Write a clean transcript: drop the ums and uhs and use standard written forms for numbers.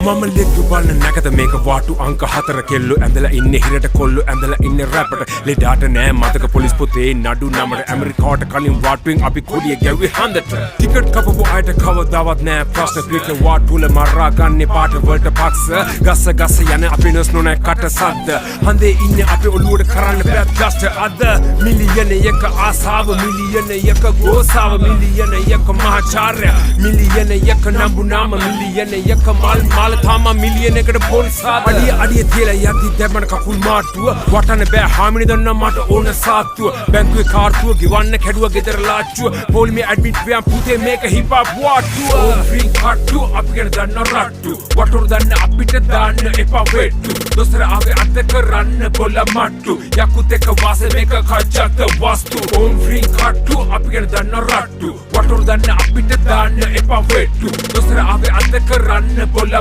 මම ලෙග්ග බලන නැකත මේක වාටු අංක 4. කෙල්ලෝ ඇඳලා ඉන්නේ හිරට, කොල්ලෝ ඇඳලා ඉන්නේ රැපට. ලෙඩාට නෑ මතක පොලිස් පොතේ නඩු නමට. ඇමරිකාවට කලින් වාටුවෙන් අපි කොඩිය ගැව්වේ හන්දට. ටිකට් කපපු අයට කවදාවත් නෑ ප්‍රශ්න. පිට වාටුවල මරා ගන්නේ පාට වලට පක්ෂ. ගස්ස ගස්ස යන අපි නස් නොනෑ කට සද්ද. හන්දේ ඉන්නේ අපේ ඔළුවට කරන්න බෑ ඩස්ට්. අද මිලියන 1 ආසාව, මිලියන 1 ගෝසාව, මිලියන 1 මහාචාර්ය, මිලියන 1 නම්බු නාම, මිලියන 1 මල් මාල. තාම මිලියන 1කට පොල් සාද. අඩිය අඩිය තියලා යද්දි දැම්මන කකුල් මාට්ටුව වටන්න බෑ හාමිනේ, දන්නා මට ඕන සාත්තුව. බැංකුවේ කාර්තුව ගෙවන්න කැඩුව ගෙදර ලාච්චුව. පොලිමේ ඇඩ්මිට් වෙයන් පුතේ, මේක හිප් හොප් වාට්ටුව. ඕ ෆ්‍රී කට්ටු, අපි ගැන දන්න රට්ටු. වටුරු දන්න අපිට දාන්න එපා වෙට්ටු. දොස්තර ආවේ අත කරන්න බොල මට්ටු. යකුත් එක්ක වාසේ මේක කජ්ජත් වස්තු. ඕන් ෆ්‍රී කට්ටු, අපි ගැන දන්න රට්ටු. වටුරු දන්න අපිට දාන්න එපා වෙට්ටු. දොස්තර ආවේ අත කරන්න බොල